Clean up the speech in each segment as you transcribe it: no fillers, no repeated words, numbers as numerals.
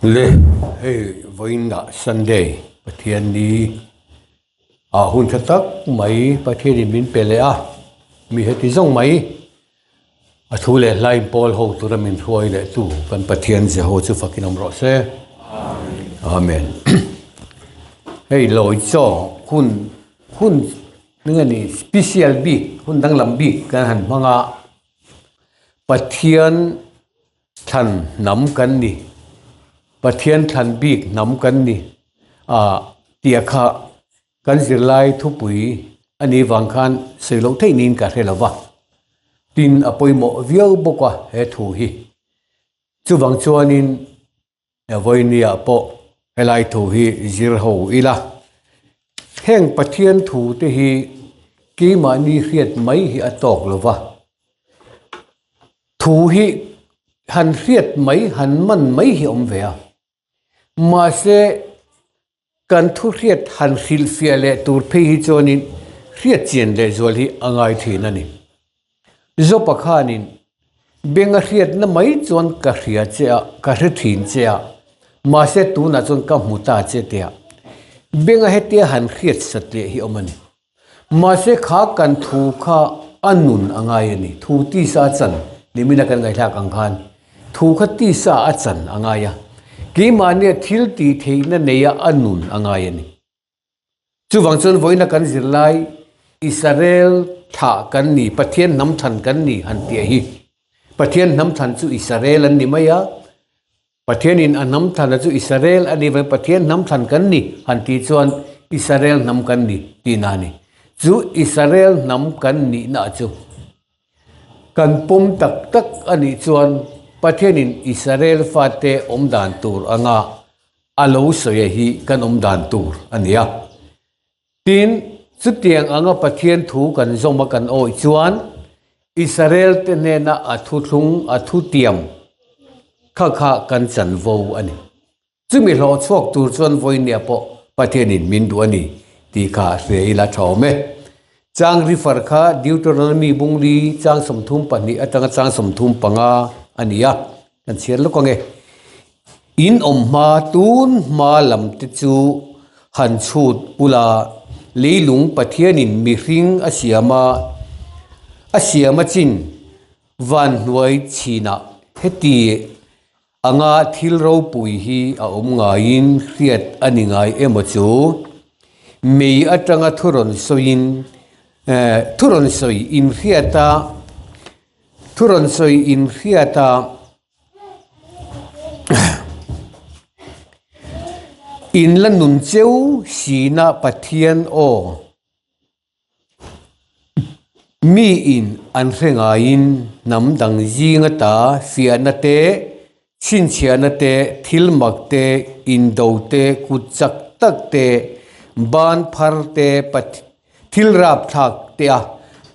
Le hei vawiinah Sunday Pathian ni ah hun tha tak mai Pathianin min pe leh a mi heti zawng mai a thu leh hlai pawl ho tura min hruai leh tu kan Pathian Jeho chu fakin awm rawh se Amen hei lawi chaw hun hun eng a ni special bik hun danglam bik kan han hmang a Pathian Thlan hnam kan ni, Pathian thlan bik hnam kan ni ah tih kha kan zirlai thupui a nih vang khan sawi loh theih niin ka hre lo va, tin a pawimawh viau bawk a he thu hi. Chuvang chuanin Vawinia pawh helai thu hi zir ho ila, heng Pathian thu te hi keimahni hriat mai hi a tawk lo va, thu hi han hriat mai han man mai hi a awm ve a, mahse Kan thu hriat han hrilhfiah leh tur phei hi chuanin hriat chian leh zual hi a ngai thin a ni. Zopa khanin benga hriatna mai chuan ka hria che a, ka hre thin che a, mahse tunah chuan ka hmu ta che tia benga hetia han hriat sat leh hi awm a ni. Mahse kha kan thu kha a nun a ngai a ni. Thu tisa a chan nimina kan ngaihthlak ang khan thu kha tisa a chan a ngai a, keimahnia thil tih theihna neia a nun a ngai a ni. Chuvang chuan vawiina kan zirlai Israel thlah kan ni, Pathian hnam thlan kan ni han tih hi. Pathian hnam thlan chu Israel an ni mai a, Pathianin a hnam thlan a chu Israel a ni vai Pathian hnam thlan kan ni han tih chuan Israel hnam kan ni tihna a ni. Chu Israel hnam kan nihna chu kan pawm tak tak a nih chuan Pathianin Israel fate awm dan tur anga a lo sawi hi kan awm dan tur a ni a. Tin, chutiang anga Pathian thu kan zawm a kan awih chuan Israel te hnena a thuthlung, a thutiam kha kha kan chanvo a ni. Chumi hlawh chhuak tur chuan vawinia pawh Pathianin min duh a ni tih kha hria ila tha awm e. Chang Rifar kha Deuteronomy bungli chang 32 atanga chang 35 a ni a, kan chhiar lawk ang e. In awm hma tun hma lam te chu han chhut ula, leilung Pathianin mihring a siam a, a siam a chin van hnuai chhinah heti anga thil ropui hi a awm ngaiin hriat a ni ngai emaw chu? Mei atanga thu rawn sawiin, thu rawn sawi inhriat a, thu rawn sawi inhriat a, In la nun cheu sina Pathian aw mi in an hre ngaiin hnam dang zing ata fiahna te, chhinchhiahna te, thil mak te, indo te, kut chak tak te, ban phar te, thil rapthlak te a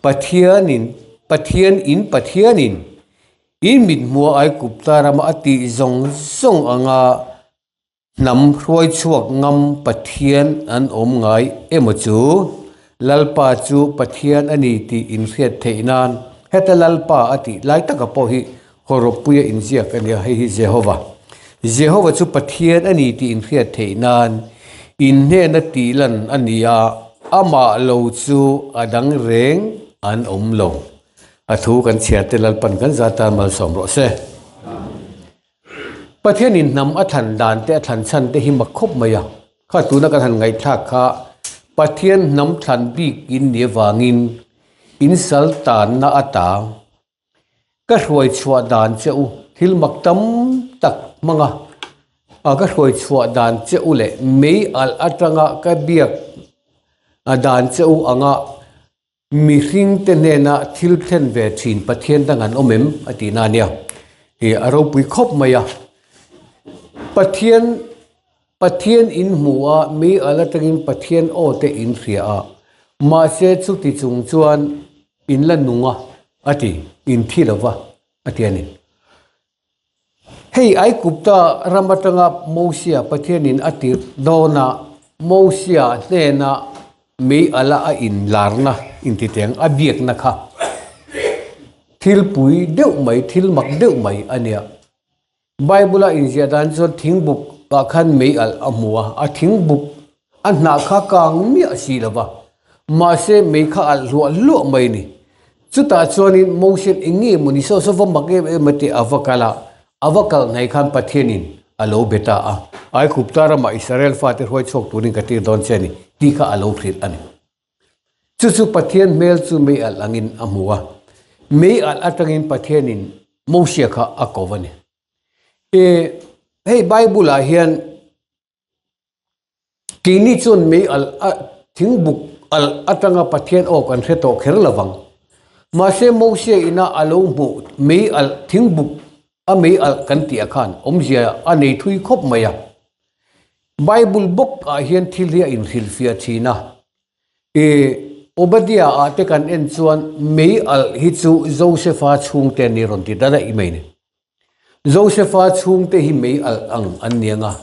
Pathianin Pathian in Pathianin I mithmuah Aigupta rama a tih zawng zawng anga hnam hruai chhuak ngam Pathian an awm ngai emaw chu? Lalpa chu Pathian a ni tih inhriat theih nan heta Lalpa a tih lai taka pawh hi hawrawppuia inziak a nia, hei hi Jehova. Jehova chu Pathian a ni tih inhriat theih nan inhnena tih lan a ni a, amah lo chu a dang reng an awm lo. A thu kan chhiar te Lalpan kan za tan malsawm rawh se. Pathianin hnam a thlan dan te a thlan chhan te hi mak khawp mai a. Kha tuna kan han ngaihthlak kha Pathian hnam thlan bik in ni avangin in sal tanna ata ka hruai chhuah dan che u thil mak tam tak hmang a, a ka hruai chhuah dan che u leh mei alh atanga ka biak dan che u anga Mihring te hnena thil thlen ve thin Pathian dang an awm em? a tih na ania. Ih a ropui khawp mai a. Pathian Pathian in hmu a, mi al atangin Pathian aw te in hria a, mahse chuti chung chuan in la nung a, a ti, in thi lo va, a ti a ni. Hei Aigupta ram atanga Mosia Pathianin a tirh dawnah Mosia hnena mei ala a inlarna intiteng a biakna kha thil pui deuh mai, thil mak deuh mai a nia. Bible-a inziah dan chuan thingbuk ah khan mei alh a hmu a, a thingbuk a hnah kha kang miah si lo va, mahse mei kha alh hluah hluah mai a ni. Chutah chuanin Moses eng nge maw ni saw saw va mak em em a tih a va kal a, a va kal hnaih khan Pathianin a lo be ta a, Aigupta ramah Israel fate hruai chhuak turin ka tir dawn che a ni tih kha a lo hrilh a ni. Chu chu Pathian hmel chu mei alh angin a hmu a, mei alh atangin Pathianin Mosia kha a ko a ni. E, hei Bible ah hian keini chuan mei alh a thingbuk alh atanga Pathian aw kan hre tawh kher lovang. Mahse Mosia ina a lo hmuh mei alh thingbuk a mei alh kan tih ah khan awmzia a nei thui khawp mai a. Bible bawk ah hian thil hi a inhrilhfiah thin a. I Obadiah ah te kan en chuan mei alh hi chu Josefa chhungte an ni rawn ti ta daih mai ni. Josefa chhungte hi mei alh ang an ni ang a.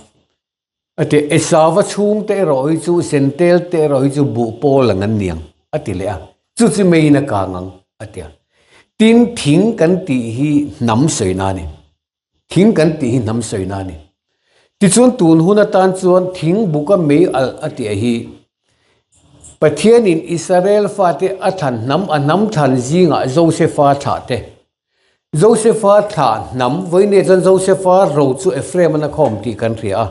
A ti Esava chhungte erawh hi chu Sentel te erawh hi chu buh pawl ang an ni ang a ti leh a. Chu chu meiin a kang ang a ti a. Tin thing kan tih hi hnam sawina a ni. Thing kan tih hi hnam sawina a ni. Tichuan tun hun atan chuan thing buka mei alh a tih hi Pathianin Israel fate a thlan hnam a hnam thlan zingah Josefa thlah te. Josefa thlah hnam vawiin chuan Josefa ro chu Ephraim an a khawm tih kan hria a.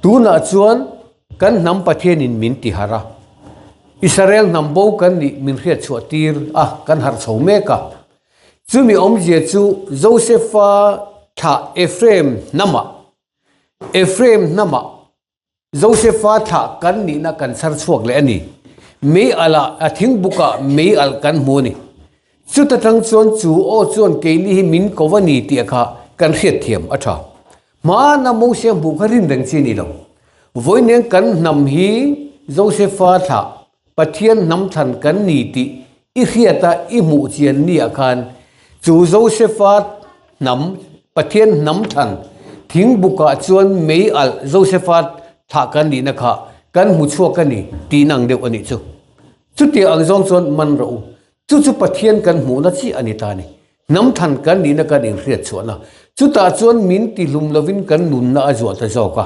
Tunah chuan kan hnam Pathianin min ti harh a. Israel hnam bo kan nih min hriat chhuah tir a kan harh chho mek a. Chumi awmzia chu Josefa thlah Ephraim hnamah, Ephraim hnamah Josefa thlah kan nihna kan chhar chhuak leh a ni. Mei alh-ah, a thingbukah mei alh kan hmu a ni. Chuta tang chuan chu aw chuan keini hi min ko a ni tih kha kan hriatthiam a tha. Hmana Mosea hmuh kha rin reng chi a ni lo. Vawiin kan hnam hi Josefa thlah Pathian hnam thlan kan ni tih i hriat a i hmuh chian ni ah khan chu Josefa hnam Pathian hnam thlan thingbuk ah chuan mei alh Josefa thlah kan nihna kha kan hmu chhuak a ni tih nang deuh a nih chu. Chutiang ang zawng chuan man rawh u. Chu chu Pathian kan hmuhna chiah a ni ta a ni. Hnam than kan nihna kan inhriat chhuahna. Chutah chuan min tihlum lovin kan nunna a zuah ta zawk a.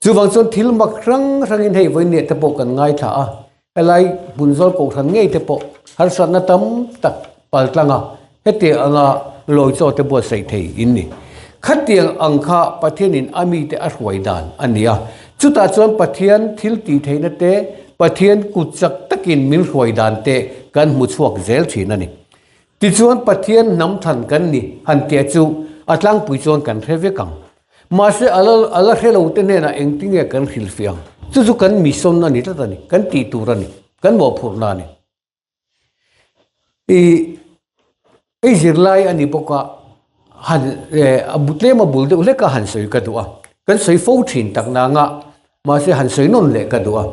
Chuvang chuan thil mak hrang hrangin hei vawiin te pawh kan ngaithla a, helai hmun zawl kohhran ngei te pawh harsatna tam tak pal tlang a, hetiang anga lawi chaw te buatsaih thei in ni. Khatiang ang kha Pathianin a mite a hruai dan a ni a. Chutah chuan Pathian thil tih theihna te, Pathian kut chak takin min hruai dan te kan hmu chhuak zel thin a ni. Tichuan Pathian hnam than kan ni han tih chu a tlangpui chuan kan hre vek ang. Mahse a la a la hre lo te hnenah engtinge kan hrilhfiah ang? Chu chu kan mission a ni tlat a ni, kan tih tur a ni, kan mawhphurhna a ni. I ei zirlai a ni bawk a, han eh a bu tlem a bul deuh hlek a han sawi ka duh a, kan sawi fo thin tak nanga Mahse han sawi nawn leh ka duh a.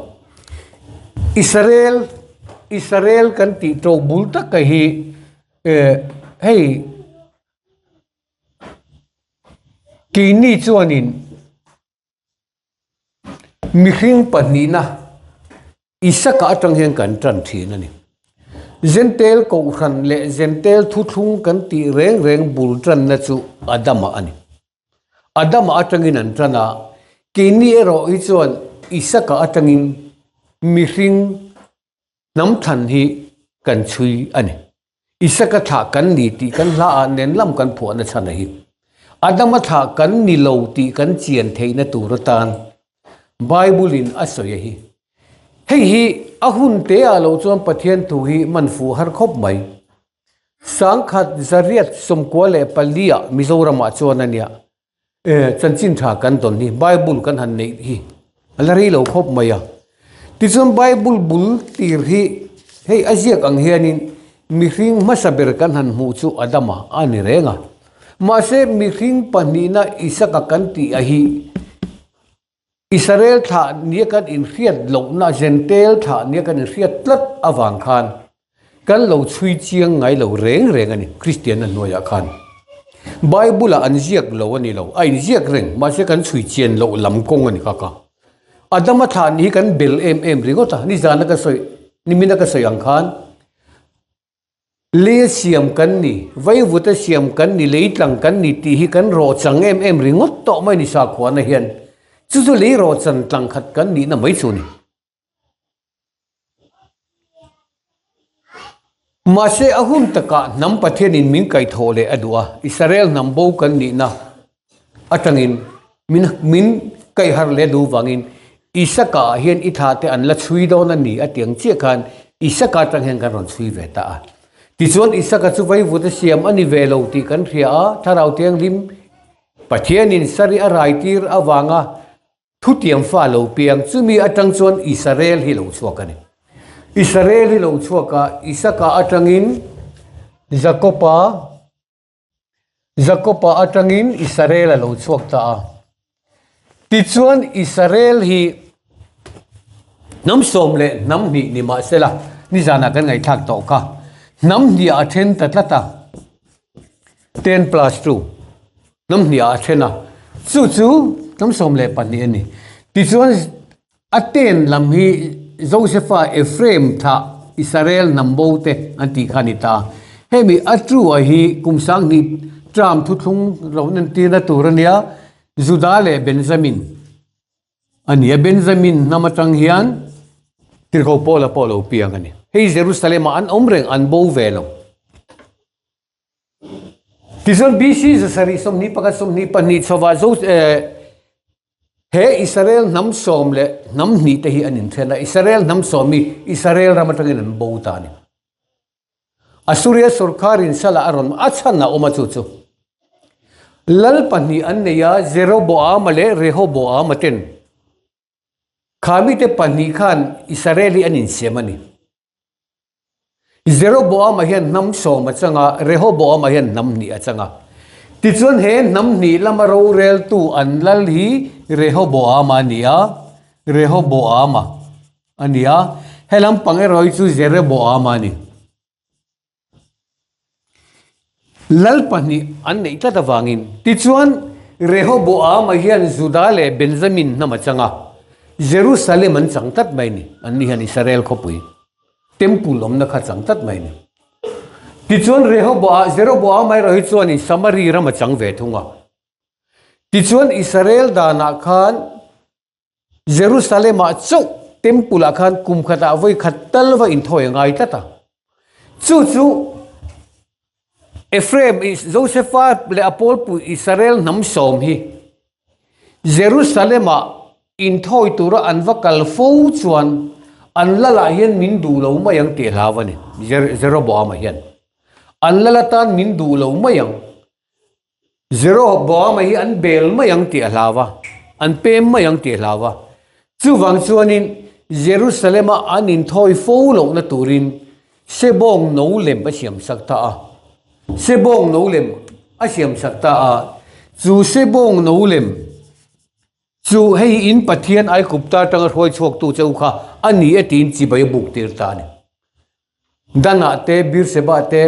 Israel, Israel kan tih tawk bul tak a hi eh hei keini chuanin mihring pahnihna Isaka atang hian kan tan thin a ni. Zentel kohhran leh Zentel thuthlung kan tih reng reng bul tanna chu Adama a ni. Adama atangin an tan a, keini erawh hi chuan Isaka atangin mihring hnam thlan hi kan chhui a ni. Isaka thlah kan ni tih kan hla ah nen lam kan phuahna chhan a hi. Adama thlah kan ni lo tih kan chian theihna tur atan Bible in a sawi a hi. Hei hi a hun te ah lo chuan Pathian thu hi man fuh har khawp mai. Sangkhat zariat 94 ah Mizoramah chuan a nia. E, chanchin tha kan dawn hi, Bible kan han neih hi a la rei lo khawp mai a. Tichuan Bible bul tir hi hei a ziak ang hianin mihring hmasa ber kan han hmuh chu Adama a ni reng a. Mahse mihring pahnihna Isaka kan tih a hi Israel thlah nia kan inhriat lohna, Jentail thlah nia kan inhriat tlat avang khan kan lo chhui chiang ngai lo reng reng a ni, Kristianna hnuaiah khan. Bible-ah an ziak lo a ni lo, a inziak reng, mahse kan chhui chian loh lam kawng a ni kha ka. Adama thlah ni hi kan bel em em ringawt a, nizana ka sawi, nimina ka sawi ang khan. Leia siam kan ni, vaivuta siam kan ni, lei tlang kan ni tih hi kan rawhchang em em ringawt tawh mai ni sakhuana hian. Chu chu lei rawhchan tlang khat kan nihna mai chu a ni. Mahse a hun takah hnam Pathianin min kaihthawh leh a duh a, Israel hnam bo kan nihna atangin min min kaihharh leh duh vangin Isaka ah hian i thla te an la chhui dawn a ni a ti ang chiah khan Isaka atang hian kan rawn chhui ve ta a. Tichuan Isaka chu vaivut a siam a ni ve lo tih kan hria a, Thlarau Thianghlim Pathianin sari a rai tir avanga thutiam fa lo piang chumi atang chuan Israel hi lo chhuak a ni. Israel hi lo chhuak a, Isaka atangin Jakopa Jakopa atangin Israel a lo chhuak ta a. Tichuan Israel hi hnam sawm leh hnam hnih ni mah sela, nizanah kan ngaihthlak tawh kha, hnam hniah a then ta tlat a, 10+2, hnam hniah a then a, chu chu hnam 12 a ni. Tichuan A ten lam hi Josefa Ephraim thlah Israel hnam bo te an tih kha a ni ta. Hemi a tu-a hi kum 2000 term thuthlung lo entirna tur a nia, Juda leh Benjamin a ni a. Benjamin hnam atang hian Tirhkoh Paula pawh a lo piang a ni. Hei Jerusalem-ah an awm reng, an bo ve lo. Tichuan BC 700 21 22 chhovah Zo he Israel hnam sawm leh hnam hnih te hi an inthen a, Israel hnam sawm hi Israel ram atangin an bo ta a ni. Assuria sorkarin salah a rawn a chhan a awm a chu chu. Lal pahnih an nei a, Jeroboama leh Rehoboama ten. Kha mite pahnih khan Israel hi an insiam a ni. Jeroboama hian hnam sawm a chang a, Rehoboama hian hnam hnih a chang a. Tichuan he hnam hnih lama roreltu an lal hi Rehoboama a ni a, Rehoboama a ni a, he lampang erawh hi chu Jeroboama a ni. Lal pahnih an neih tlat avangin. Tichuan, Rehoboama hian Juda leh Benjamin hnam a chang a, Jerusalem an chang tlat mai ni. Anni hian Israel khawpui, Temple awmna kha chang tlat mai ni. Tichuan, Rehoboa, Jeroboama erawh hi chuanin Samari ram a chang ve thung a. Tichuan, Israel danah khan Jerusalem-ah chauh Temple-ah khan kum khatah vawi khat tal va inthawi a ngai tlat a. Chu chu Ephraim, Josefa leh a pawlpui Israel hnam sawm hi Jerusalem-ah inthawi tura an va kal fo chuan an lalah hian min duh lo mai ang tih a hlau a ni, Jeroboam-a hian. An lal atan min duh lo mai ang. Jeroboama hi an bel mai ang tih a hlau a, an pem mai ang tih a hlau a. Chuvang chuanin Jerusalema an inthawi fo lohna turin Sebawng no lem a siamsak ta a. Sebawng no lem a siamsak ta a. Chu Sebawng no lem chu hei in Pathian Aigupta atanga hruai chhuaktu che u kha a ni e tiin chibai a buk tir ta a ni. Danah te, Beersheba te,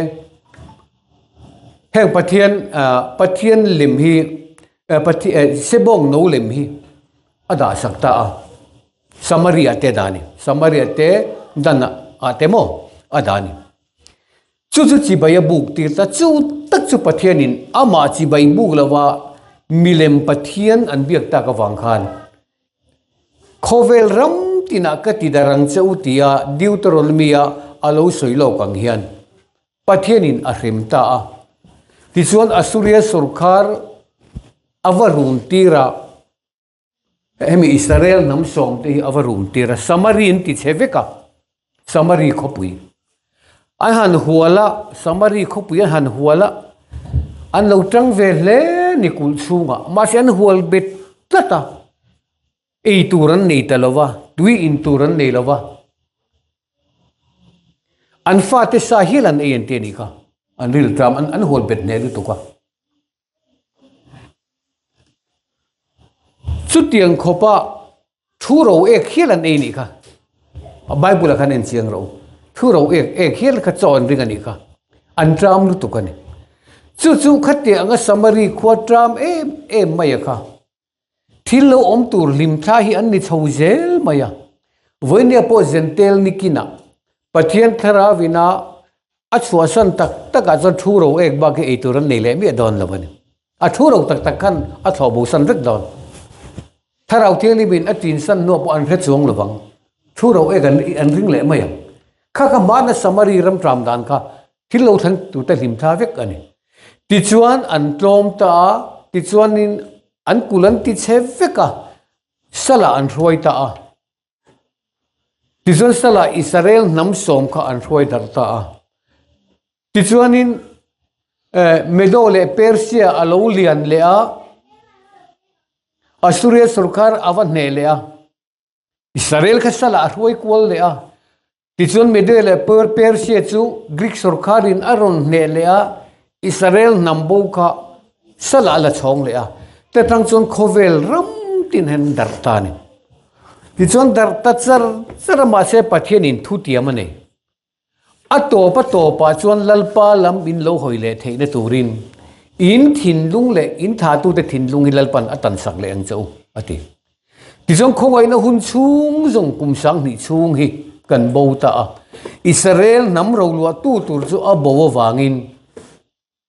heng Pathian Pathian lem hi Sebawng no lem hi a dah sak ta a, Samaria te a dah a ni, Samaria te Danah ah te maw a dah a ni. Chu chu chibai a buk tir ta, chu tak chu Pathianin amah chibai buk lova milem Pathian an biak tak avang khan Khawvel ram tinah ka ti dar ang che u tia Deuteronomy-a a lo sawi lawk ang hian Pathianin a hrem ta a. Tichuan Assuria sorkar a va run tir a, hemi Israel hnam sawmte hi a va run tir a, Samari an ti chhe vek a, Samari khawpui an han hual a, Samari khawpui an han hual a, an lo tang ve hle ni kulh chhungah, mahse an hual bet tlat a, ei tur an nei ta lo va, tui in tur an nei lo va, an fate sa hial an ei an ti a nih kha, an rilṭam an hual bet hneh lutuk a. Chutiang khawpa thu ro ek hial an ei nih kha. Bible ah khan en chiang ro. Thu ro ek ek hial kha chaw an ring a nih kha. An tram lutuk a ni. Chu chu khatiang anga Samari khua tram em em mai a kha. Thil lo awm tur hlim thla hi an ni chho zel mai a. Vawinia pawh Zentel nikinah Pathian thlarau ina. A chhuahsan tak takah chuan thu ro ek bak hi ei tur an nei leh miah dawn lo a ni. A thu ro tak tak khan a thlawh bo san vek dawn. Thlarau Thianghlimin a tinsan hnuah pawh an hre chuang lo vang. Thu ro ek an an ring leh mai ang. Kha kha hmana Samari ram tram dan kha thil lo thleng tute hlim thla vek a ni. Tichuan an tlawm ta a, tichuanin an kul an ti chhe vek a, salah an hruai ta a. Tichuan salah Israel hnam sawm kha an hruai darh ta a. Tichuanin Medo leh Persia a lo lian leh a, Assuria sorkar a va hneh leh a. Israel kha salah a hruai kual leh a, tichuan Media leh Persia chu Greek sorkarin a rawn hneh leh a, Israel hnam bo kha salah a la chhawng leh a, te tang chuan khawvel ram tin hian darh ta a ni. Tichuan darh ta char char a mahse Pathianin thu tiam a nei. A tawp a tawpah chuan Lalpa lam in lo hawi leh theihna turin in thinlung leh in thahtute thinlung hi Lalpan a tansak leh ang che u, a ti. Tichuan khawngaihna hun chhung zawng kum 2000 chhung hi kan bo ta a, Israel hnam roluahtu tur chu a bo avangin,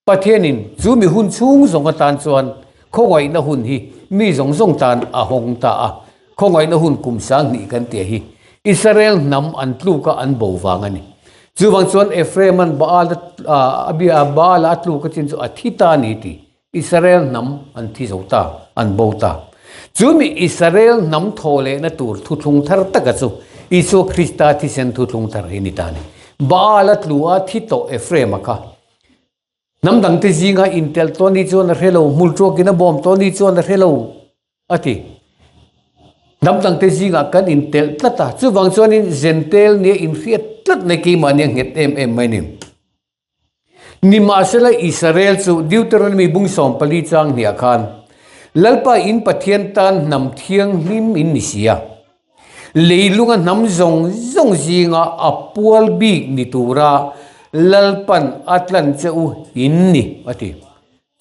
Pathianin chu mi hun chhung zawng atan chuan khawngaihna hun hi mi zawng zawng tan a hawng ta a, khawngaihna hun kum 2000 kan tih hi Israel hnam an tluk a an bo vang a ni. Chuvang chuan Ephraim-a'n Baal a bia a Baal-a a tluk a chin chu a thi ta a ni tih Israel hnam an thi zo ta, an bo ta. Chu mi Israel hnam thaw lehna tur thuthlung thar taka chu Isua Krista thisen thuthlung thar hi ni ta a ni. Baal-a tlu a thi tawh Ephraim-a kha Hnam dangte zinga intelh tawh ni chuan a hre lo, hmul tuakin a bawm tawh ni chuan a hre lo, a ti. Hnam dangte zingah kan intelh tlat a, chuvang chuanin Zentel nia inhriat tlat mai keimahni a nghet em em mai a ni. Nimahsela Israel chu Deuteronomy bung 14 chang hniah khan, Lalpa in Pathian tan hnam thianghlim in ni si a. Leilunga hnam zawng zawng zinga a pual bik ni tura Lalpan a tlan che u in ni, a ti.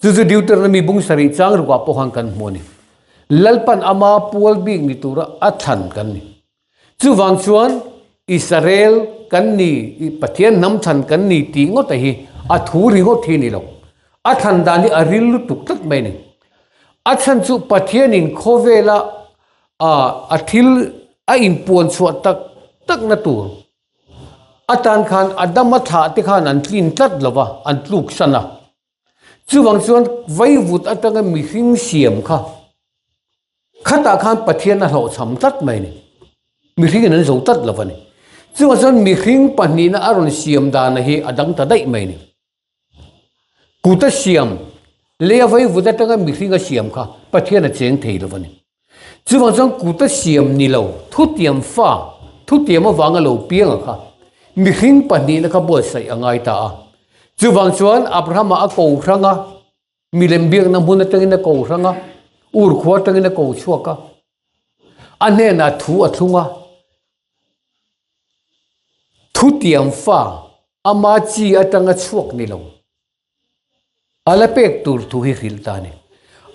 Chu chu Deuteronomy bung sarih chang rukah pawh khan kan hmu a ni. Lalpan ama pual bik ni tura a thlan kan ni. Chuvang chuan Israel kan ni, Pathian hnam thlan kan ni tih ngawt hi a thu ringawt hi a ni lo. A thlan dan hi a ril lutuk tlat mai a ni. A chhan chu Pathianin khawvela A a thil a inpuan chhuah tak takna tur atan khan Adama thlah te khan an tlin tlat lo va, an tluk san a. Chuvang chuan vaivut atanga mihring siam kha khatah khan Pathian a hlawhchham tlat mai a ni. Mihringin an zo tlat lo va ni. Chuvang chuan mihring pahnihna a rawn siam dana hi a dang ta daih mai a ni. Kut a siam, lei a vaivut atanga mihring a siam kha Pathian a cheng thei lo a ni. Chuvang chuan kut a siam ni lo, thutiam fa, thutiam avanga lo pianga kha mihring pahnihna kha buatsaih a ngai ta a. Chuvang chuan Abrahama a ko hrang a, milem biakna hmun atangin a ko hrang a, ur khua atangin a ko chhuak a, a hnenah thu a thlung a, Thutiam fa ama chi atanga chhuak ni lo. A la pek tur thu hi hrilh ta a ni.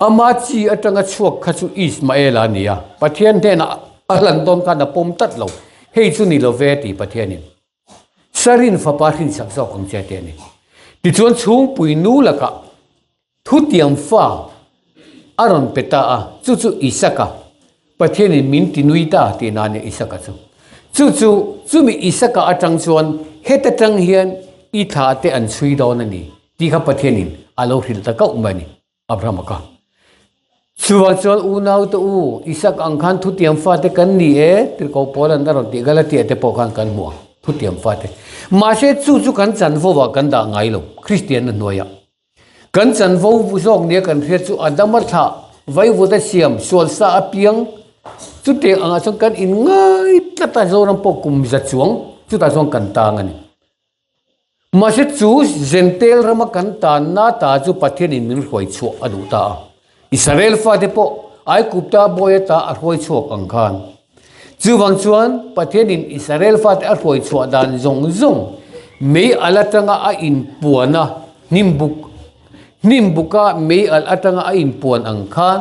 Ama chi atanga chhuak kha chu Ismaela a ni a, Pathian hnenah a hlan dawn khan a pawm tlat lo. Hei chu ni lo ve ti Pathianin. Sarin fapa hrinchak zawk ang che ti a ni. Tichuan chhungpui nu lakah Thutiam fa a rawn pe ta a, chu chu Isaka, Pathianin min ti nui ta tih na nia Isaka chu. Chu chu chumi Isaka atang chuan heta tang hian i thla te an chhui dawn a ni tih kha Pathianin a lo hrilh ta kauh mai a ni Abrahama kha. Chuvang chuan unaute u, Isaka ang khan thutiam fate kan ni e, tirhkoh Paula'n a rawn tih Galatia te pawh khan kan hmu ang, thutiam fate. Mahse chu chu kan chanvo ah kan dah ngai lo, Kristianna hnuaiah. Kan chanvo zawk nia kan hriat chu Adama thlah vaivut a siam sual sa apiang chutiang angah chuan kan in ngai tlat a, Zoram pawh kum za chuang chutah chuan kan tang a ni. Mahse chu Zentel rama kan tanna ta chu Pathianin min hruai chhuah a duh ta a. Israel fate pawh Aigupta bawi ata a hruai chhuak ang khan. Chuvang chuan Pathianin Israel fate a hruai chhuah dan zawng zawng mei alh atanga a inpuan a, hnimbuk hnimbuk-a mei alh atanga a inpuan ang khan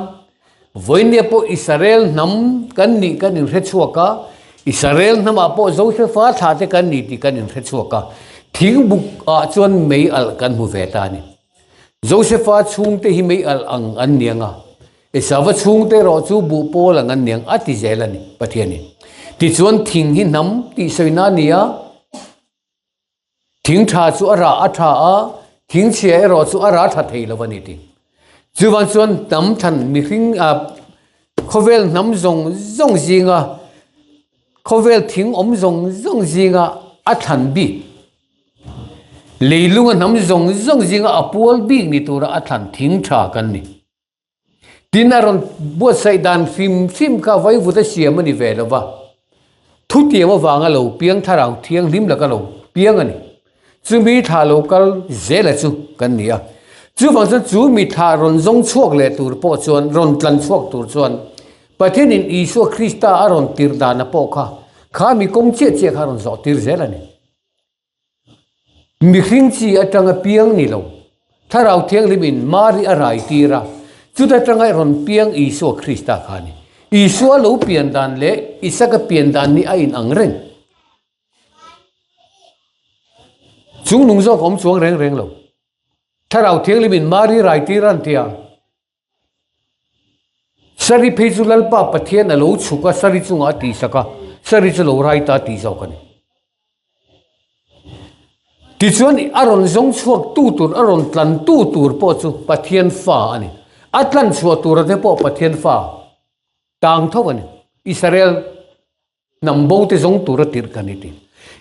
vawinia pawh Israel hnam kan nih kan inhre chhuak a, Israel hnamah pawh Josefa thlah te kan ni tih kan inhre chhuak a. Thingbuk ah chuan mei alh kan hmu ve ta a ni. Josefa chhungte hi mei alh ang an ni ang a, Esauva chhungte erawh chu buh pawl ang an ni ang a ti zel a ni Pathianin. Tichuan thing hi hnam tih sawina a ni a, Thing tha chu a rah a tha a, thing chhia erawh chu a rah tha thei lo a ni tih. Chuvang chuan hnam than mihring ah khawvel hnam zawng zawng zinga khawvel thing awm zawng zawng zinga a thlan bik leilunga hnam zawng zawng zinga a pual bik ni tura a thlan thing tha kan ni. Tin, a rawn buatsaih dan hrim hrim kha vaivut a siam a ni ve lo va, thutiam avanga lo piang thlarau thianghlim laka lo piang a ni. Chumi thla lo kal zela chu kan ni a. Chuvang chuan chu mi thla rawn zawng chhuak leh tur pawh chuan, rawn tlan chhuak tur chuan Pathianin Isua Krista a rawn tirh dana pawh kha, kha mi kawng chiah chiah kha a rawn zawh tir zel a ni. Mihring chi atanga piang ni lo, Thlarau Thianghlimin Mari a rai tir a, chuta tanga rawn piang Isua Krista kha a ni. Isua lo pian dan leh Isaka pian dan ni a inang reng. Chung nung zawk a awm chuang reng reng lo. Thlarau Thianghlimin Mari rai tir a an ti a. Sari phei chu Lalpa Pathian a lo chhuk a, Sari chungah a tihsak a, Sari chu lo rai ta tih zawk a ni. Tichuan a rawn zawng chhuak tu tur, a rawn tlan tu tur pawh chu Pathian fa a ni. A tlan chhuah tura te pawh Pathian fa tang tho a ni. Israel Hnam bo te zawng tura tirh ka ni tih.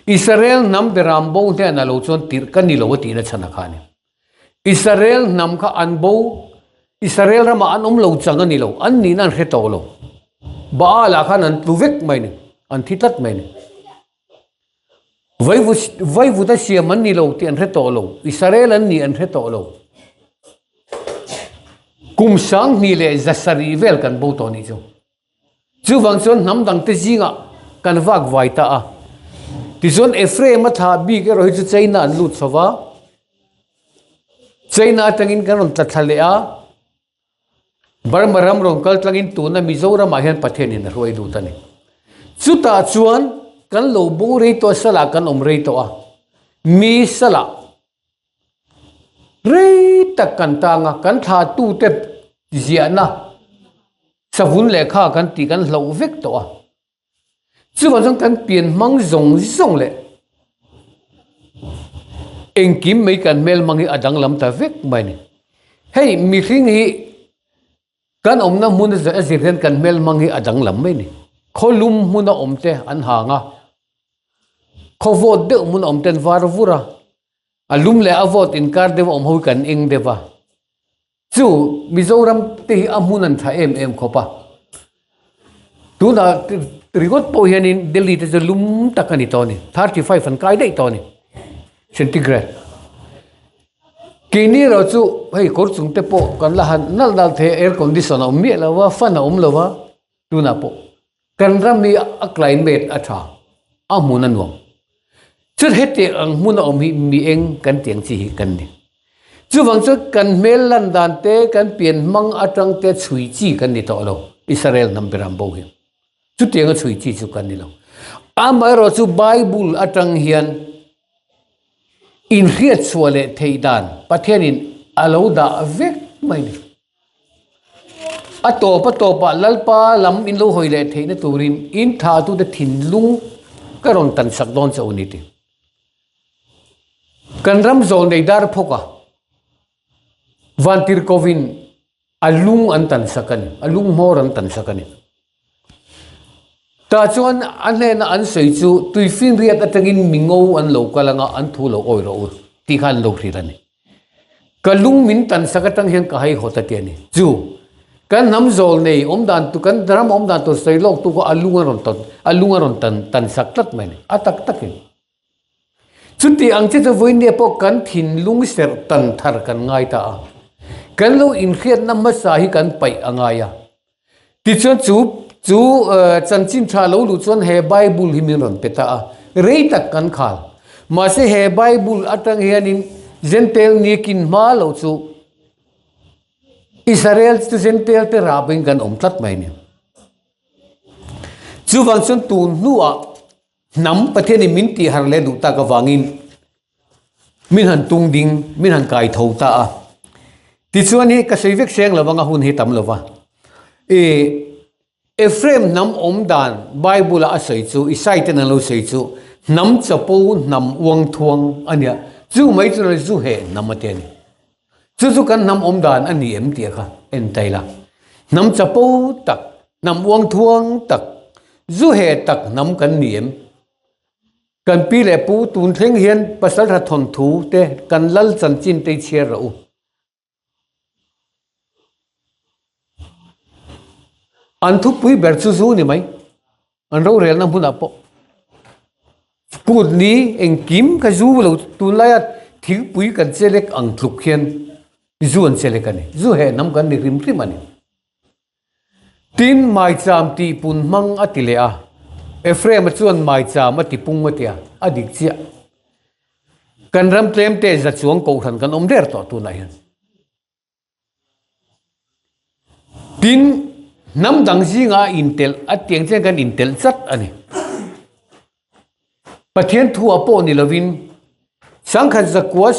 Israel hnam beram bo hnenah lo chuan tirh ka ni lo a tihna chhan a kha a ni. Israel hnam kha an bo, Israel ramah an awm lo chang a ni lo, an nihna an hre tawh lo. Baal ah khan an tlu vek mai a ni, an thi tlat mai a ni. Vaivut, vaivut a siam an ni lo tih an hre tawh lo, Israel an nih an hre tawh lo. Kum 2000 leh 700 vel kan bo tawh nih chu. Chuvang chuan hnam dangte zingah kan vak vai ta a. Tichuan Ephraim a thlah bik erawh hi chu China an lut chho va. China atangin kan rawn tla thla leh a. Burma ram rawn kal tlangin tuna Mizoramah hian Pathianin a hruai lut a ni. Chutah chuan kan lo bo rei tawh a, salah kan awm rei tawh a. Mi salah rei tak kan tang a, kan thlahtute ziahna Savun lehkha kan tih kan hloh vek tawh a, chuvang chuan kan pian hmang zawng zawng leh engkim mai kan hmel hmang hi a danglam ta vek mai a ni. Hei mihring hi kan awmna hmun a zir hian kan hmel hmang hi a danglam mai a ni. Khawlum hmuna awm te an hang a, khaw vawt deuh hmuna awm te an var vur a, a lum leh a vawt inkar deuh a awm ho hi kan eng deuh a. Chu Mizoram te hi a hmun an tha em em khawp a. Tunah ringawt pawh hianin Delhi te chu lum tak a ni tawh a ni. 35 an kai daih tawh a ni. Centigrade. Keini erawh chu hei kawr chung te pawh kan la han nalh nalh thei a, air condition a awm miah lo a, fan a awm lo a. Tunah pawh kan ram hi a climate a tha, a hmun a nuam. Chuan hetiang ang hmun a awm hi mi eng kan tih ang chi hi kan ni. Chuvang chuan kan hmel lan dan te, kan pian hmang atang te chhui chi kan ni tawh lo, Israel hnam beram bo hi. Chutianga chhui chi chu kan ni lo. Amaherawh chu Bible atang hian inhriatchhuah leh theih dan Pathianin a lo dah vek mai a ni. A tawp a tawpah Lalpa lam in lo hawi leh theihna turin in thlahtute thinlung ka rawn tan sak dawn che u ni ti. Kan ram zawl nei dar phawk a, Vantirhkovin a lung an tan sak a ni, a lung hmawr an tan sak a ni. Tah chuan a hnena an sawi chu tuifinriat atangin mi ngo an lo kal anga an thu lo awi rawh u tih kha an lo hrilh a ni. Ka lung min tan sak atang hian ka haihawt a ti a ni. Chu kan hnam zawl nei awm dan tu kan ram awm dan tur sawi lawk tu kha a lung a rawn tan a lung a rawn tan tan sak tlat mai a ni a tak takin. Chuti ang che chu vawinia pawh kan thinlung serh tan thar kan ngai ta a. Kan lo inhriatna hmasa hi kan paih a ngai a. Tichuan chu chu chanchin tha lo luh chuan he Bible hi min rawn pe ta a, rei tak kan khal. Mahse he Bible atang hianin Jentail nikin hma lo chu Israel chu Jentail te rabin kan awm tlat mai a ni. Chuvang chuan tun hnuah hnam Pathianin min tihar leh duh tak avangin. Min han tung ding, min han kai tho ta a. Tichuan hi ka sawi vek seng lo anga hun hi tam lo va. I Ephraim hnam awm dan Bible a a sawi chu, Isai ten an lo sawi chu, hnam chapo, hnam uang thuang a nia. Chu mai chu zu heh hnam a ti a ni. Chu chu kan hnam awm dan a ni em tih kha en ta ila. Hnam chapo tak, hnam uang thuang tak, zu heh tak hnam kan ni em? Kan pi leh pu tun thleng hian pasaltha thawnthu te kan lal chanchin te i chhiar rawh u. An thupui ber chu zu ni mai. An rorelna hmunah pawh kut ni engkim ka zu lo tunlaia thingpui kan chelek ang tluk hian zu an chelek a ni. Zu heh hnam kan ni hrim hrim a ni. Tin, maicham tihpun hmang a ti leh a, Ephraim-a chuan maicham a tipung a ti a, a dik chiah. Kan ram tlemte za chuang kohhran kan awm der tawh tunah hian. Tin, hnam dang zingah a intelh a tiang chian kan intelh chat a ni. Pathian thuah pawh ni lovin sangkhat zakua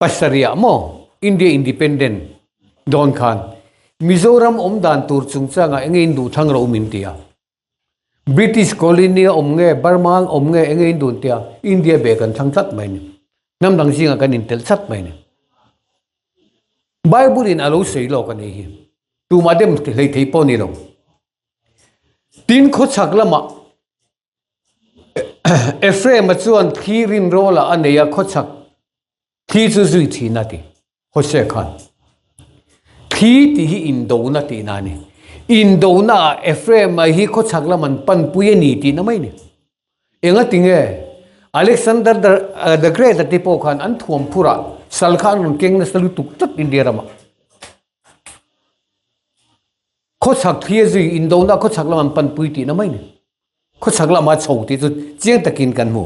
47 ah maw India Independent dawn khan Mizoram awm dan tur chungchangah enge in duh thlang rawh u min ti a. British colony a awm nge Burma awm nge enge in duh an ti a, India be kan thlang tlat mai a ni. Hnam dang zingah kan intelh chat mai a ni. Bible in a lo sawi lawk a nih hi. Tumah dem hleithei pawh a ni lo. Tin, khawchhak lamah Ephraim-a chuan thli rinrawlah a nei a, khawchhak thli chu zui thin a ti, Hosea khan. Thli tih hi indona tihna a ni. Indonaah Ephraim-a hi khawchhak lam an panpui a ni tihna mai a ni. Enga tinge Alexander the Great-a te pawh khan an thuam phurah sal kha an rawn keng nasa lutuk tlat India ramah. Khawchhak thli a zui indona khawchhak lam an panpui tihna mai ni. Khawchhak lama chho tih chu chiang takin kan hmu.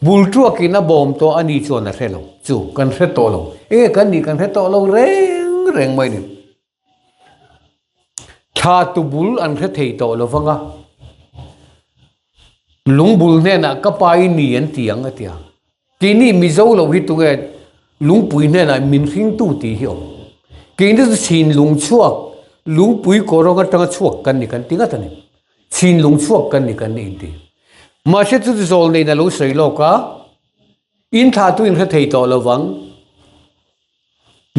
Bul tuakin a bawm tawh a ni chuan a hre lo. Chu kan hre tawh lo. Enge kan nih kan hre tawh lo reng reng mai ni. Thla tu bul an hre thei tawh lo vang a. Lungbul hnenah ka pa i ni an ti ang a ti a. Keini Mizo lo hi tunge lungpui hnenah min hringtu tih hi awm. Keini chu chhinlung chhuak, lungpui kawrawng atanga chhuak kan ni kan ti ngat a ni. Chhinlung chhuak kan ni kan ni inti. Mahse chu chu zawl neiin a lo sawi lawk a, in thlah tu in hre thei tawh lovang.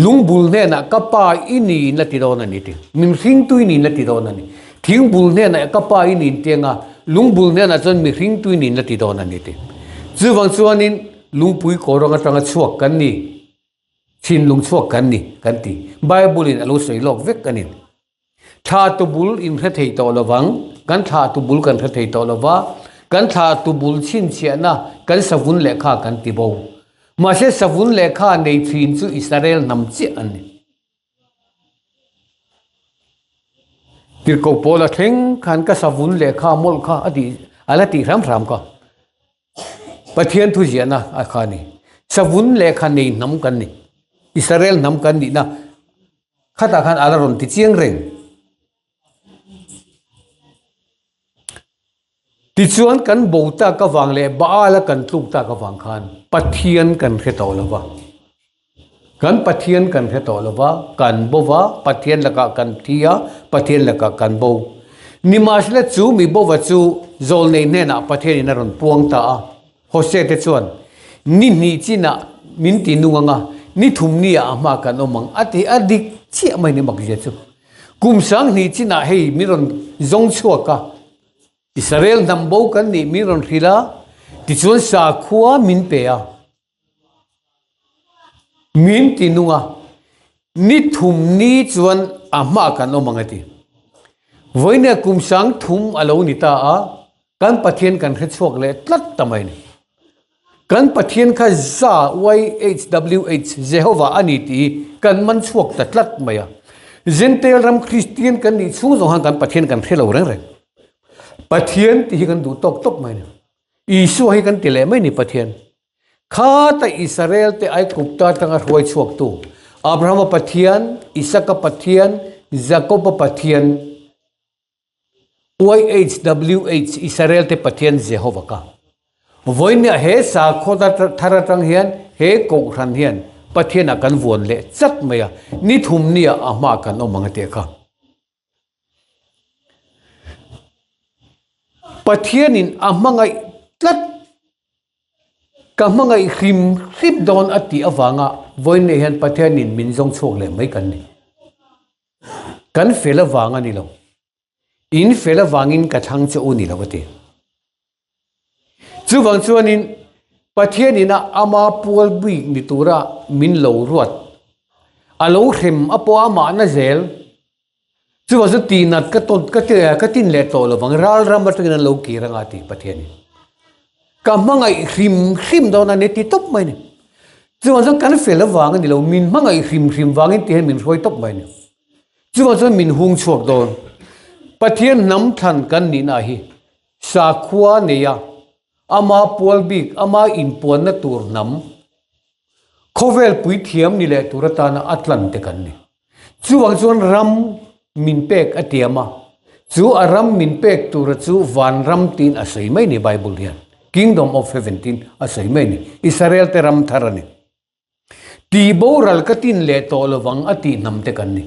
Lungbul hnenah ka pa i ni in la ti dawn a ni ti. Min hringtui ni in la ti dawn a ni. Thingbul hnenah ka pa i ni in ti anga lungbul hnenah chuan mi hringtui ni in la ti dawn a ni ti. Chuvang chuanin lungpui kawrawng atanga chhuak kan ni, thinlung chhuak kan ni kan ti. Bible in a lo sawi lawk vek a ni. Thla tubul in hre thei tawh lovang, kan thla tubul kan hre thei tawh lova, kan thla tubul chhinchhiahna kan savun lehkha kan ti bo. Mahse savun lehkha nei thin chu Israel hnam chiah an ni. Tirhkoh Paula thleng khan ka savun lehkha mawlh kha a tih a la tih hram hram kha. Pathian thu ziahna a kha a ni. Savun lehkha nei hnam kan ni. Israel hnam kan nihna khatah khan a la rawn ti chiang reng. Tichuan kan bo tak avang leh Baal a kan tluk tak avang khan Pathian kan hre tawh lo va. Kan Pathian kan hre tawh lo va, kan bo va, Pathian lakah kan thi a, Pathian lakah kan bo. Nimahsela chu mi bova chu zawlnei hnenah Pathianin a rawn puang ta a. Hosea te chuan, Ni hnih chinah min ti nung ang a, ni thum ni ah a hma kan awm ang a ti a dik chiah mai ni makzia chu. Kum 2000 chinah hei min rawn zawng chhuak a, Israel hnam bo kan nih min rawn hrilh a, tichuan sakhua min pe a. Min ti nung a, ni thum ni chuan a hma kan awm ang a ti. Vawinia kum 3000 a lo ni ta a, kan Pathian kan hre chhuak leh tlat ta mai a ni. Kan Pathian kha za, YHWH, Jehovah a ni tih hi kan man chhuak ta tlat mai a. Jentail ram Kristian kan nih chhung zawng khan kan Pathian kan hre lo reng reng. Pathian tih hi kan duh tawk tawk mai a ni. Isua hi kan ti leh mai a ni Pathian. Khata Israel te Aigupta atanga hruai chhuaktu, Abrahama Pathian, Isaka Pathian, Jakoba Pathian, YHWH, Israel te Pathian Jehova ka. Vawinia he sakhaw thar atang hian he kohhran hian Pathianah kan vuan leh chat mai a, ni thum nia a hma kan awm ang a tih kha. Pathianin a hmangaih tlat, ka hmangaih hrim hrim dawn a tih avanga vawiin leh hian Pathianin min zawng chhuak leh mai kan ni. Kan fel avang a ni lo. In fel avangin ka thlang che u ni lo a ti. Chuvang chuanin Pathianin a ama pual bik ni tura min lo ruat, a lo hrem a pawh amahna zel. Chuvang chu tihnat ka tawn ka ti ka tin leh tawh lovang ral ram atangin an lo kir anga ti Pathianin. Ka hmangaih hrim hrim dawn a ni ti tawp mai a ni. Chuvang chuan kan fel avang a ni lo, min hmangaih hrim hrim vangin ti hian min hruai tawp mai a ni. Chuvang chuan min hung chhuak dawn. Pathian hnam thlan kan nihna hi sakhua neia ama pual bik, ama inpuanna tur hnam, khawvel puithiam ni leh tur atana a tlan te kan ni. Chuvang chuan ram min pek a tiam a, chu a ram min pek tura chu vanram tiin a sawi mai ni Bible hian. Kingdom of Heaven tiin a sawi mai ni. Israel te ram thar a ni. Tih boral ka tin leh tawh lovang a tih hnam te kan ni.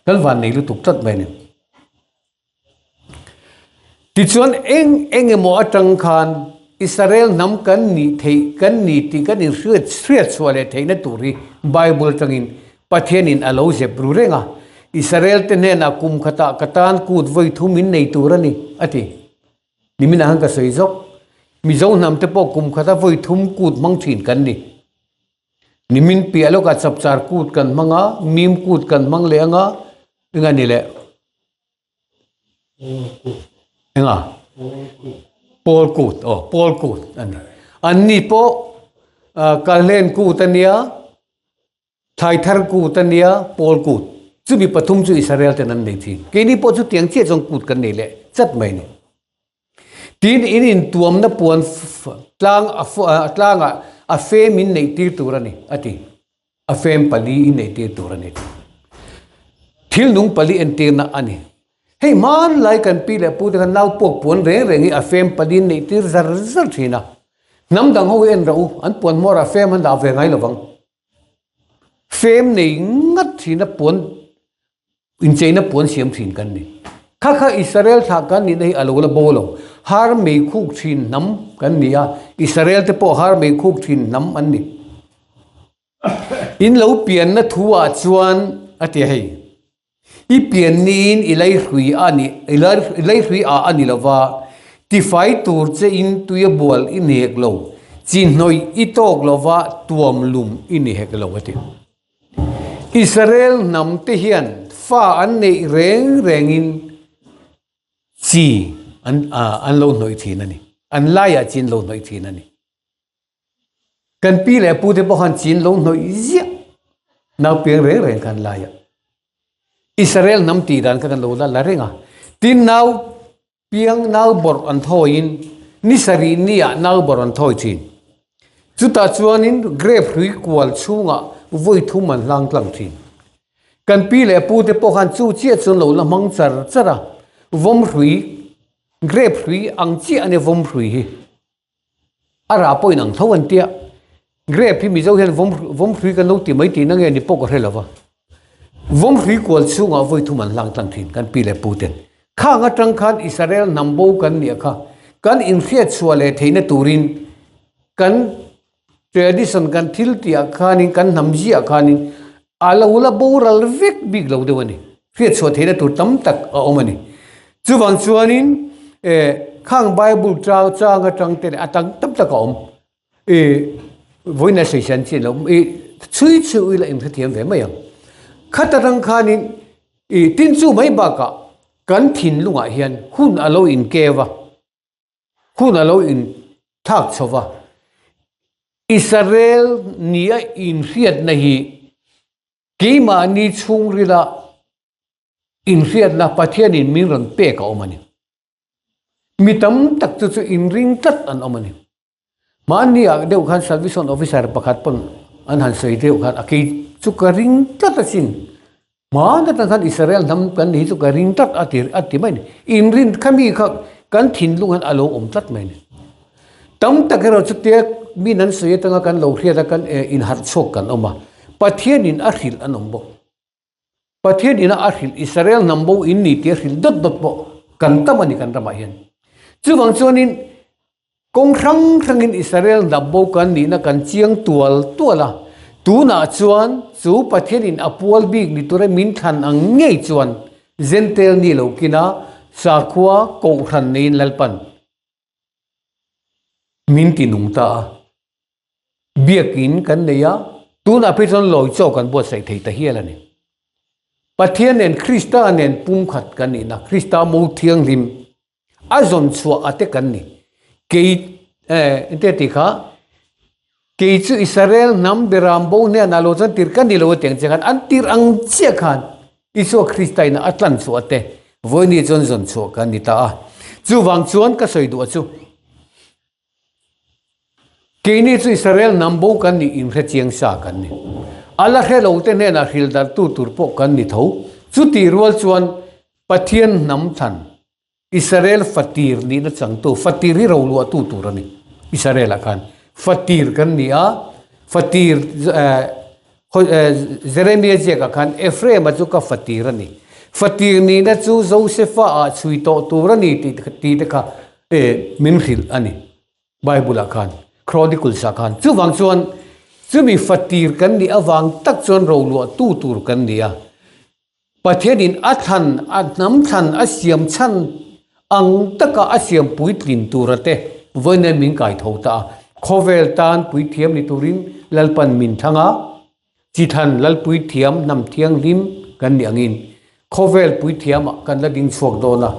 Kan van nei lutuk tlat mai a ni. Tichuan eng eng emaw atang khan Israel hnam kan nih theih kan ni tih kan inhriat hriat chhuah leh theihna tur hi Bible atangin Pathianin a lo zep ru reng a. Israel te hnenah kum khatah ka tan kut vawi thum in nei tur a ni a ti. Niminah khan ka sawi zawk. Mizo hnam te pawh kum khata vawi thum kut hmang thin kan ni. Nimin piah lawkah chapchar kut kan hmang a, mim kut kan hmang leh anga, enga ni leh? Enga? Pawl kut, aw pawl kut a ni. Anni pawh kalhlen kut a nia. Thlai thar kut a nia, pawl kut. Chumi pathum chu Israel ten an nei thin. Keini pawh chu tiang chiah chuan kut kan nei leh chat mai a ni. Tin, in intuamna puan tlang a tlangah a fem in neih tir tur a ni, a ti. A fem pali in neih tir tur a ni. Thil nung pali entirna a ni. Hei hmanlai kan pi leh pu te khan nau puak puan reng reng hi a fem pali in neih tir zar zar thin a. Hnam dang ho hi en rawh u, an puan hmawrah fem an dah ve ngai lovang. Fem nei ngat thina puan incheina puan siam thin kan ni. Kha kha Israel thlah kan nihna hi a lo la bo lo. Har mei khuk thin hnam kan ni a, Israel te pawh har mei khuk thin hnam an ni. In lo pianna thu ah chuan a ti hei. I pian niin i leihrui a ni, i leihrui ah a ni lova, tifai tur che in tuia bual i ni hek lo, chi hnawih i tawk lova tuam lum i ni hek lo a ti. Israel hnam te hian fa an neih reng rengin chi an an lo hnawih thin a ni, an laiah chi an lo hnawih thin a ni. Kan pi leh pu te pawh khan chin lo hnawih ziah nau piang reng reng khan lai a. Israel hnam tih dan kha kan lo la la reng a. Tin nau piang nau bawrh an thawiin ni sarih ni ah nau bawrh an thawi thin. Chutah chuanin grape hrui kual chhungah vawi thum an hlang tlang thin. Kan pi leh pu te pawh khan chu chiah chuan lo la hmang char char a. Vawm hrui, grape hrui ang chiah a nia vawm hrui hi. A rah pawhin ang tho an tia. Grape hi Mizo hian vawm vawm hrui kan lo ti mai tihna nge ni pawh ka hre lo va. Vawm hrui kual chhungah vawi thum an hlang tlang thin kan pi leh pu ten. Khang atang khan Israel hnam bo kan nih kha kan inhriat chhuah leh theihna turin kan tradition kan thil tihah khanin kan hnam ziah khanin a lo la boral vek bik lo deuh a ni. Hriat chhuah theihna tur tam tak a awm a ni. Chuvang chuanin eh khang Bible chang chang atang te leh a tam tam tak a awm. Eh vawiin a sawisan chian lo eh chhui chhui ila inhrethiam ve mai ang. Khat atang khanin ih tin chu mai bakah kan thinlungah hian hun a lo inkeu a. Hun a lo inthak chho va, Israel nia inhriatna hi keimahni chhungrila inhriatna Pathianin min rawn pek a awm a ni. Mi tam tak chu chu inring tlat an awm a ni. Mahni ah deuh khan Salvation Officer pakhat pawn an han sawi deuh khan a kei chu ka ring tlat asin. Hmaan atang khan Israel hnam kan ni hi chu ka ring tlat a ti a ti mai a ni. Inrin kha mi kha kan thinlung hian a lo awm tlat mai a ni. Tam tak erawh chutia min an sawi atanga kan lo hriat a kan inharh chhuak kan awm a, Pathianin a hrilh an awm bawk. Pathian ina a hrilh Israel hnam bo in ni tih a hrilh dawt dawt pawh kan tam a ni kan ramah hian. Chuvang chuanin kawng hrang hrangin Israel hnam bo kan nihna kan chiang tual tual a, tunah chuan chu Pathian in a pual bik ni tura min thlan ang ngei chuan Jentail ni lo kina sakhua kohhran neiin Lalpan min ti nung ta a. Biakin kan nei a, tunah phei chuan lawi chaw kan buatsaih thei ta hial a ni. Pathian nen Krista nen pumkhat kan nihna, Krista mo thianghlim a zawn chhuah a te kan ni. Kei eh engte tih kha kei chu Israel hnam beram bo hnenah lo chuan tir ka ni lo a ti ang che khan an tir ang chiah khan Isua Krista in a tlan chhuah te vawiini chuan zawn chhuah kan ni ta a. Chuvang chuan ka sawi duh a chu. Keini chu Israel hnam bo kan nih inhre chiang sa kan ni. A la hre lo te hnenah hril darhtu tur pawh kan ni tho. Chutih rual chuan Pathian hnam thlan Israel fatir nihna changtu, fatir hi roluahtu tur a ni. Israel-ah khan fatir kan ni a, fatir Jeremia ziakah khan Ephraim-a chu ka fatir a ni. Fatir nihna chu Josefa-ah chhui tawh tur a ni tih te kha min hrilh a ni Bible-ah khan, Chronicles-ah khan. Chuvang chuan chumi fatir kan nih avang tak chuan roluahtu tur kan ni a. Pathianin a thlan, a hnam thlan, a siam chhan ang taka a siam puitlin tura te vawiin min kai tho ta a. Khawvel tan puithiam ni turin Lalpan min thlang a, chi thlan Lalpuithiam hnam thianghlim kan nih angin khawvel puithiamah kan la ding chhuak dawn a.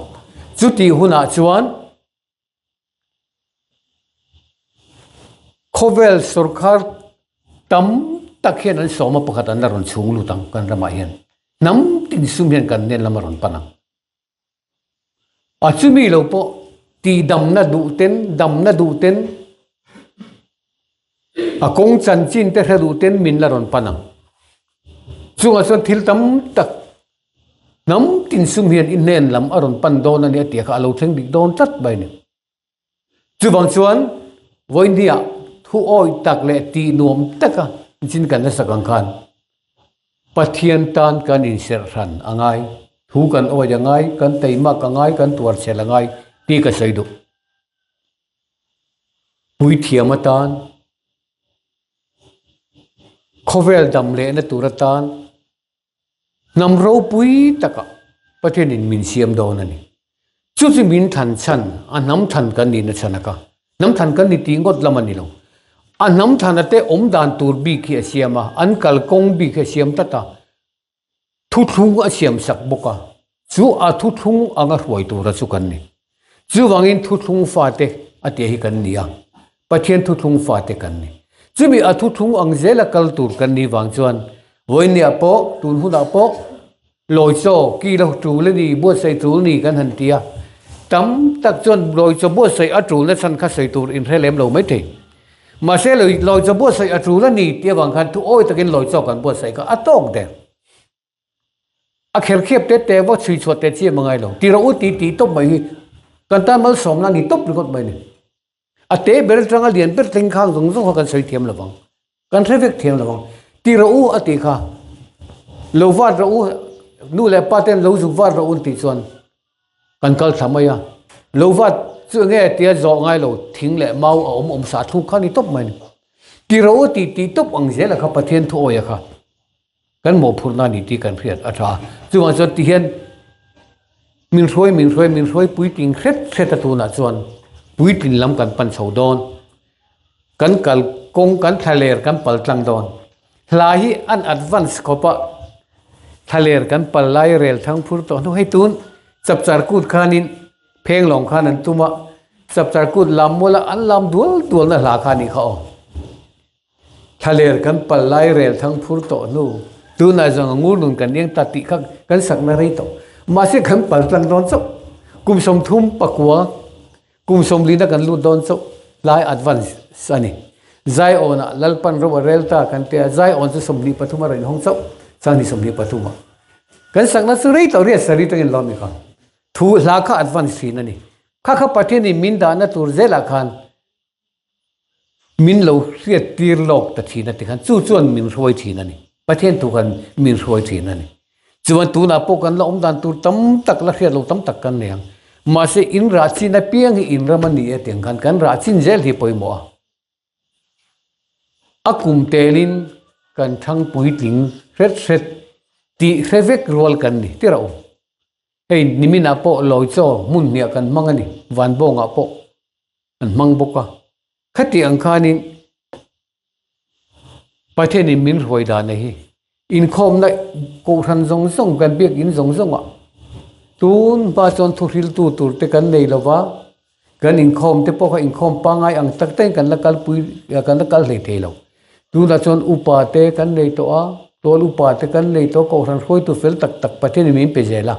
Chutih hunah chuan Khawvel sorkar tam tak hian an sawma pakhat an la rawn chhung lut ang kan ramah hian. Hnam tin sum hian kan hnen lam a rawn pan ang. A chumi lo pawh tihdamna duh ten, damna duh ten, a kawng chanchin te hre duh ten min la rawn pan ang. Chungah chuan thil tam tak Hnam tin sum hian i hnen lam a rawn pan dawn a ni a tih kha a lo thleng dik dawn tlat mai a ni. Chuvang chuan vawinia thu awi tak leh tih nuam taka chin kan hnasak ang khan Pathian tan kan inserh hran a ngai, thu kan awi a ngai, kan teimak a ngai, kan tuarchhel a ngai tih ka sawi duh. Puithiam atan khawvel dam lehna tur atan Hnam ropui takah Pathianin min siam dawn a ni. Chu chu min thlan chhan, a hnam thlan kan nihna chhan a ka. Hnam thlan kan ni tih ngawt lam a ni lo. A hnam thlana te awm dan tur bik hi a siam a, an kalkawng bik hi a siam tlat a, thuthlung a siam sak bawk a, chu a thuthlung anga hruai tura chu kan ni. Chuvangin thuthlung fate a tih hi kan ni a, Pathian thuthlung fate kan ni. Chumi a thuthlung ang zela kal tur kan nih vang chuan vawinia pawh, tun hunah pawh lawi chaw ki lo tul a ni, buatsaih tul ni kan han ti a. Tam tak chuan lawi chaw buatsaih a tulna chhan kha sawi tur inhre lem lo maithei. Mahse lawi chaw buatsaih a tul a ni tih avang khan thu awi takin lawi chaw kan buatsaih kha a tawk der. A kher khiap te te va chhui chhuah teh chiam a ngai lo. Ti rawh u ti tih tawp mai hi kan tan malsawmna a ni tawp ringawt mai a ni. A te ber atanga lian ber thleng khang zawng zawng kha kan sawi thiam lo vang. Kan hre vek thiam lo vang. Ti rawh u a tih kha lo vat rawh u nu leh pa ten lo zuk vat rawh u an tih chuan kan kal thla mai a. Lo vat chu enge tia zawh ngai lo thing leh mau a awm awm sa thluk kha a ni tawp mai a ni. Ti rawh u tih tih tawp ang zel a kha Pathian thu awia kha. Kan mawhphurhna a ni tih kan hriat a tha. Chuvang chuan ti hian min hruai min hruai min hruai puitling hret hret a tunah chuan puitlin lam kan pan chho dawn. Kan kal kawng kan thlaler kan pal tlang dawn. Hla hi an advance khawp a, thlaler kan pal lai rel thang phur tawh hnu hei tun chapchar kut khanin pheng lawng khan an tum a, chapchar kut lam muala an lam dual dualna hla kha a nih kha aw. Thlaler kan pal lai rel thang phur tawh hnu, tunah zawng a ngur nun kan eng ta tih kha kan sakna rei tawh. Mahse kan pal tlang dawn chauh. Kum 30 pakua, kum 40 na kan lut dawn chauh lai advance a ni. Zion-ah Lalpan ro a rel ta kan tia, Zion chu 23 a rawn hawng chauh, Sanghnih 23 ah. Kan sakna chu rei tawh riat sarih tangin lawm i kha. Thu hla kha advance thin a ni. Kha kha Pathianin min dahna tur zelah khan. Min lo hriattir lawk ta thin a ti khan chu chuan min hruai thin a ni. Pathian thu khan min hruai thin a ni. Chuan tunah pawh kan la awm dan tur tam tak la hriat lo tam tak kan nei ang. Mahse in rah chin apiang hi in ram a ni e tiang khan kan rah chin zel hi pawimawh a. A kum telin kan thang puitling hret hret tih hre vek rual kan ni ti rauh. Hei niminah pawh lawi chaw hmun hniah kan hmang a ni, Vanbawngah pawh an hmang bawk a. Khati ang khanin Pathianin min hruai dan a hi inkhawmna kohhran zawng zawng kan biakin zawng zawngah tun hma chuan thuhriltu tur te kan nei lo va, Kan inkhawm te pawh kha inkhawm pangngai ang tak takin kan la kalpui kan la kal hlei thei lo. Tunah chuan upa te kan nei tawh a, tual upa te kan nei tawh a, kohhran hruaitu fel tak tak Pathianin min pe zel a.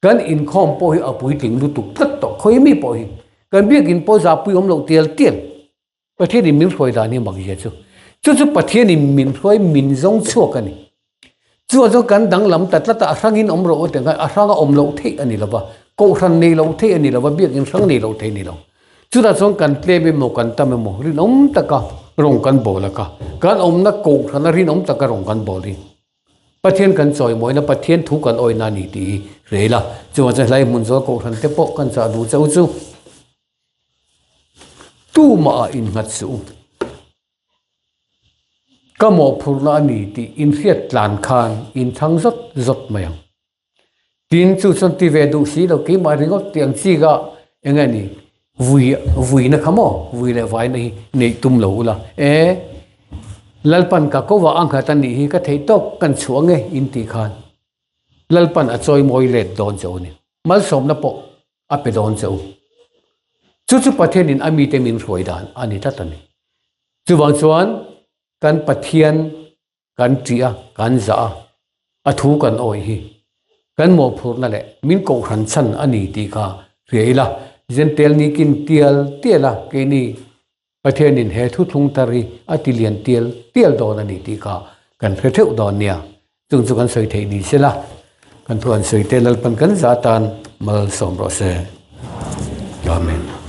Kan inkhawm pawh hi a puitling lutuk tlat tawh khawi mi pawh hi. Kan biakin pawh zahpui awm loh tial tial. Pathianin min hruai dan hi mak zia chu. Chu chu Pathianin min hruai min zawng chhuak a ni. Chuan chuan kan danglam ta tlat a, a hrangin awm rawh u tih khan a hranga awm loh theih a ni lo va, kohhran nei loh theih a ni lo va, biakin hrang nei loh theih a ni lo. Chutah chuan kan tlem emaw kan tam emaw rinawm taka rawng kan bawl a ka, kan awmna kohhrana rinawm taka rawng kan bawl hi Pathian kan chawimawina, Pathian thu kan awina a ni tih hi hria ila. Chuvang chuan helai hmun zawl kohhran te pawh kan chah duh chauh chu tumah ah innghat suh u. Ka mawhphurhna a ni tih inhriat tlan khan inthang zawt zawt mai ang. Tin, chu chuan ti ve duh si lo keimah ringawt tih ang chi kha eng nge ni vui vuina kha maw vui leh vaina hi neih tum lo ula e Lalpan ka ko vah a nghat a nih hi ka theih tawk kan chhuah nge in tih khan Lalpan a chawi mawi let dawn che u ni. Malsawmna pawh a pe dawn che u. Chu chu Pathianin a mite min hruai dan a ni tlat a ni. Chuvang chuan kan Pathian kan ṭih a, kan zah a, a thu kan awih hi kan mawhphurhna leh min kohhran chhan a ni tih kha hria ila, Jentail ni kin tial tial a keini Pathianin he thuthlung tar hi a ti lian tial tial dawn a ni tih kha kan hre theuh dawn nia. Chung chu kan sawi theih ni sela, kan thu an sawi te Lalpan kan za tan malsawm rawh se. Amen.